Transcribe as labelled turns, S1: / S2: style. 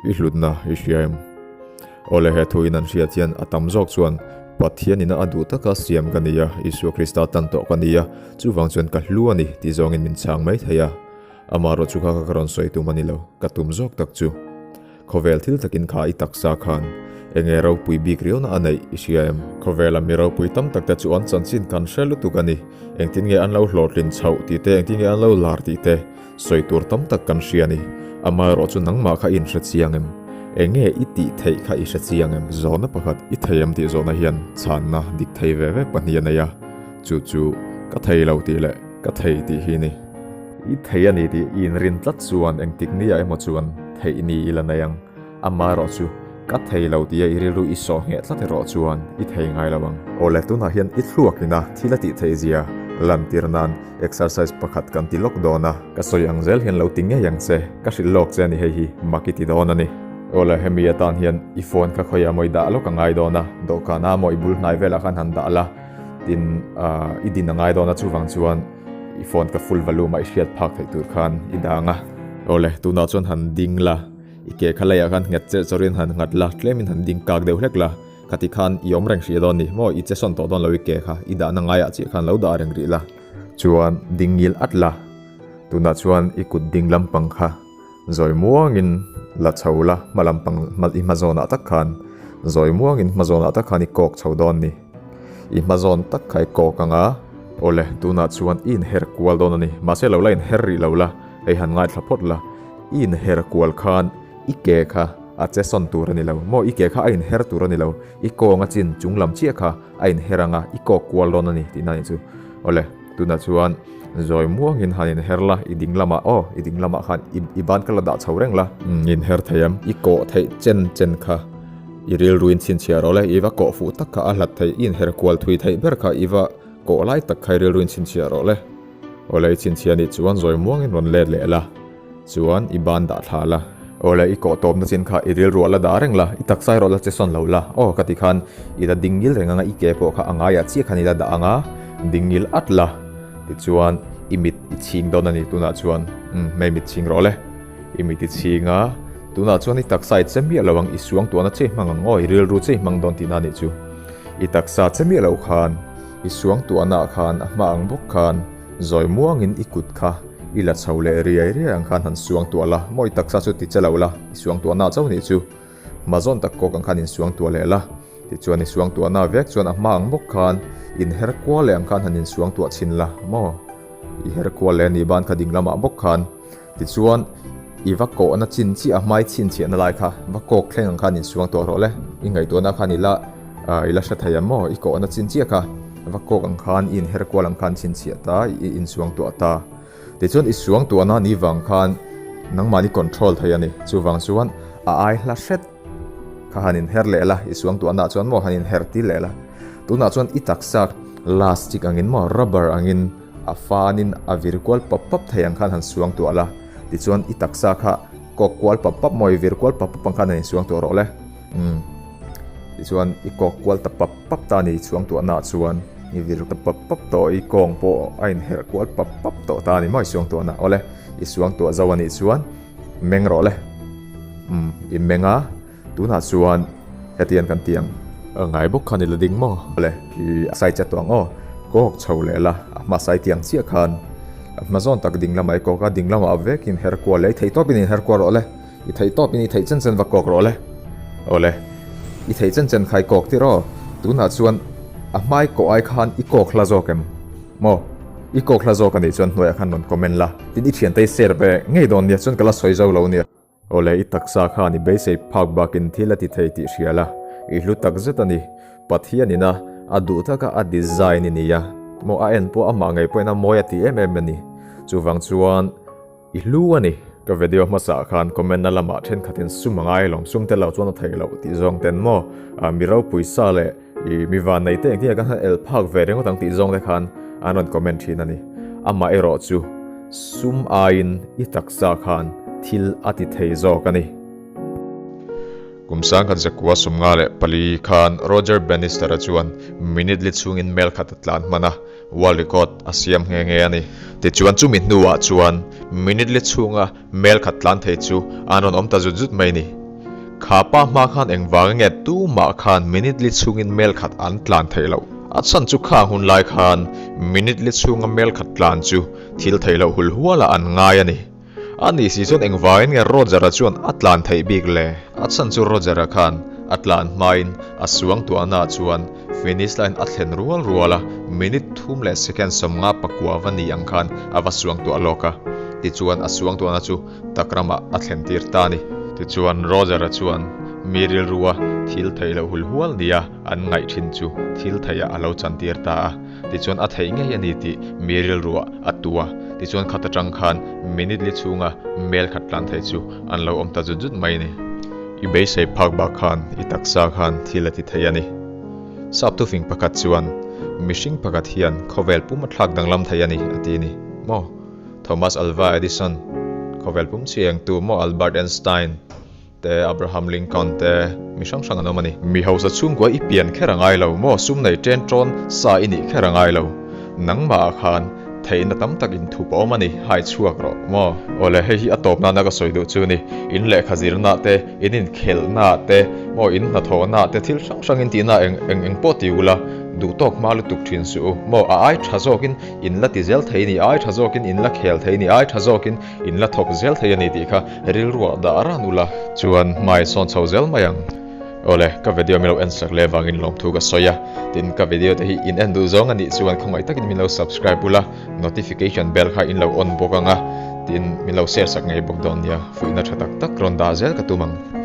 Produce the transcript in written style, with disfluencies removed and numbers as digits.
S1: I hlutna i hria em? Awle he thu in an hriat hian a tam zawk chuan Pathian ina a duh taka siam ka ni a, Isua Krista tan tawh ka ni a, chuvang chuan ka hlu a ni tih zawngin min chhang mai thei a. Amaherawh chu kha ka rawn sawi tum a ni lo, ka tum zawk tak chu. Khawvel thil takin kha i taksa khan enge ropui bik riauna a neih i hria em? Khawvela mi ropui tam tak te chu an chanchin kan hre lutuk a ni. Engtin nge an lo hlawhtlin chhoh tih te, engtin nge an lo lar tih te sawi tur tam tak kan hria a ni. Amaherawh chu nangmah kha i inhre chiang em? Enge i tih theih kha i hre chiang em? Zawhna pakhat i thei em tih zawhna hian chhanna dik thei ve ve pahnih a nei a, chu chu ka thei lo tih leh ka thei tih hi a ni. I thei a ni tih i inrin tlat chuan engtik ni ah emaw chuan theih ni i la nei ang. Amaherawh chu ka thei lo tia i rilru i sawh ngheh tlat erawh chuan i thei ngai lo ang. Awle tunah hian i thluak ina thil a tih theih zia lantir nan exercise pakhat kan ti lawk dawn a. Ka sawi ang zel hian lo ti ngei ang che, ka hrilh lawk che a ni hei hi mak i ti dawn a ni. Awle hemi atan hian i phone kha khawiah maw i dah lawk a ngai dawn a, dawhkan a maw i bul hnai velah khan han dah la, tin i din a ngai dawn a chuvang chuan I phone ka full volume a i hriat phak theih tur khan i dang a. Awle, tunah chuan han ding la, i ke kha leiah khan nghet cherh chawrin han nghat la, tlemin han ding kak deuh hlek la, khati khan i awm reng hrih dawn ni maw, i che sawn tawh dawn lo i ke kha, i dahna ngaiah chiah khan lo dah reng rih la. Chuan ding ngil at la, tunah chuan i kut ding lampang kha zawi muangin la chho la, hma lampang i hma zawnah tak khan zawi muangin hma zawnah tak khan i kawk chho dawn ni. I hma zawn tak kha i kawk ang a. Awle, tunah chuan i inher kual dawn a ni. Mahse lo la inher rih lo la, hei han ngaithla phawt la. I inher kual khan i ke kha a che sawn tur a ni lo. Maw i ke kha a inher tur a ni lo. I kawng a chin chung lam chiah kha a inher ang a, i kawk kual dawn a ni tihna a nih chu. Awle, tunah chuan zawi muangin han inher la, i ding lamah aw, i ding lamah khan i ban kha la dah chho reng la. Inher thei em? I kawh theih chen chen kha. I rilruin chhinchhiah rawh le, i va kawh fuh tak kha a hlat theih, i inher kual thui theih ber kha i va kawh lai tak kha i rilruin chhinchhiah rawh le. Awle i chhinchhiah nih chuan zawi muangin rawn let leh la, chuan i ban dah thla la. Awle i kawh tawpna chin kha i rilruah la dah reng la, i taksa erawh la che sawn lo la. Aw ka ti khan i la ding ngil reng anga i ke pawh kha a ngaiah chiah khan i la dah anga ding ngil at la, tichuan i mit i chhing dawn a ni tunah chuan umm hmei mit chhing rawh le. I mit i chhing a, tunah chuan i taksa i che miah lo ang, i suangtuahna che i hmang ang aw, i rilru che i hmang dawn tihna a nih chu. I taksa che miah lo khan, i suangtuahna ah khan a hma ang bawk khan zawi muangin i kut kha i la chho leh riai riai ang khan han suangtuah la, maw i taksa chu ti che lo la, i suangtuahna chauh nih chu. Hma zawn tak kawk ang khan insuangtuah leh la, tichuan i suangtuahna vek chuan a hma ang bawk khan inher kual leh ang khan han insuangtuah chhin la, maw i her kual leh a nih ban kha ding lamah bawk khan. Tichuan, i va kawhna chin chiah a hmai chhinchhiahna lai kha va kawk thleng ang khan insuang tawh rawh le. I ngaihtuahna khan i la i la hre thei ang maw? I kawhna chin chiah kha va kawk ang khan i inher kual ang khan chhinchhiah ta, i insuang tuah ta. Tichuan, i suang tuahna ni vang khan nangmahni control thei a ni. Chuvang chuan a ai hla hret kha han inher leh la, i suang tuahna chuan maw han inher tir leh la. Tunah chuan i taksa lastic angin maw rubber angin A fanin a vir kual pap pap thei ang khan han suang tuah la, tichuan i taksa kha kawk kual pap pap maw i vir kual pap pap ang khan han insuang tuah rawh le. Umm. Tichuan i kawk kual ta pap pap ta a ni suang tuahnaah chuan i vir ta pap pap tawh, i kawng pawh a inherh kual pap pap tawh ta a ni maw i suang tuahna. Awle, i suang tuah zo a nih chuan meng rawh le. Umm, i meng a. Tunah chuan hetiang kan ti ang. Ngai bawk khan i la ding maw? Le, i sai che tawh ang aw. Kawk chho leh la, a hma sai tiang chiah khan a hma zawn tak ding lamah i kawk a, ding lamah vekin her kual leh i theih tawpin in her kual rawh le. I theih tawpin i theih chen chen va kawk rawh le. Aw le, i theih chen chen kha i kawk tir aw. Tunah chuan a hmai kawh ai khan i kawk hla zawk em maw? I kawk hla zawk a nih chuan hnuaiah khan rawn comment la, tin i thiante i share ve ngei dawn nia, chuan ka la sawi zo lo nia. Awle, i taksa khan i beisei phak bakin thil a ti thei tih hria la, i hlu tak zet a ni. Pathian ina a duh taka a design i ni a, maw a en pawh amah ngei pawhin a mawi a ti em em a ni. Chuvang chuan i hlu a ni. Ka video hmasa khan comment na lamah thenkhatin sum a ngai alawm, sum tel lo chuan a theih loh tih zawng ten maw mi ropui sa leh i mi van nei te engtin nge kan han el phak ve ringawt ang tih zawng te khan an rawn comment thin a ni. Amah erawh chu sum aiin i taksa khan thil a ti thei zawk a ni.
S2: Kum sangkhat zakua 54 khan Roger Bannister-a chuan minute li chhungin mel khat a tlan hman a, world record a siam nghe nghe a ni. Tichuan chumi hnuah chuan minute li chhunga mel khat tlan thei chu an rawn awm ta zut zut mai a ni. Kha pa hma khan engvangin nge tumah khan minute li chhungin mel khat an tlan theih loh? A chhan chu khang hun lai khan minute li chhunga mel khat tlan chu thil theih loh hul hualah an ngai a ni. A ni si chuan engvangin nge Roger-a chuan a tlan theih bik le? A chhan chu Roger-a khan a tlan hmain a suang tuahnaah chuan finish line a thlen rual rual a, minute thum leh second 50 pakua va ni ang khan a va suang tuah lawk a. Tichuan a suang tuahna chu tak ramah a thlen tir ta a ni. Tichuan Roger-a chuan mi rilrua thil theih loh hul hual nia an ngaih thin chu thil theihah a lo chantir ta a. Tichuan a theih ngei a ni tih mi rilruah a tu a. Tichuan khat atang khan minute li chhunga mel khat tlan theih chu an lo awm ta zut zut mai a ni. I beisei phak bak khan i taksa khan thil a ti thei a ni. Sap thufing pakhat chuan mihring pakhat hian khawvel pum a thlak danglam thei a ni a ti a ni maw? Thomas Alva Edison, khawvel pum chiang tu maw Albert Einstein te Abraham Lincoln te mi hrang hrang an awm a ni. Mi hausa chhungkua i pian kher a ngai lo maw sum nei ṭen ṭawn sa i nih kher a ngai lo. Nangmah ah khan theihna tam tak in thup a awm a ni, hai chhuak rawh maw. Awle hei hi a tawp nana ka sawi duh chu ni, in lehkha zirna te, in inkhelhna te, maw in hnathawhna te thil hrang hrang in tihna eng eng eng pawh ti ula duh tawk hma lutuk ṭhin suh u maw a ai ṭha zawkin In la ti zel thei ni, ai tha zawkin in la khel thei ni, ai tha zawkin in la thawk zel thei a ni tih kha rilruah dah ran ula. Chuan hmai sawn chho zel mai ang. Awle, ka video min lo en sak leh vangin lawmthu ka sawi a. Tin, ka video te hi in en duh zawng a nih chuan khawngaih takin min lo subscribe ula, notification bell kha in lo on bawk ang a, tin min lo share sak ngei bawk dawn nia, fuihna tha tak tak rawn dah zel ka tum ang.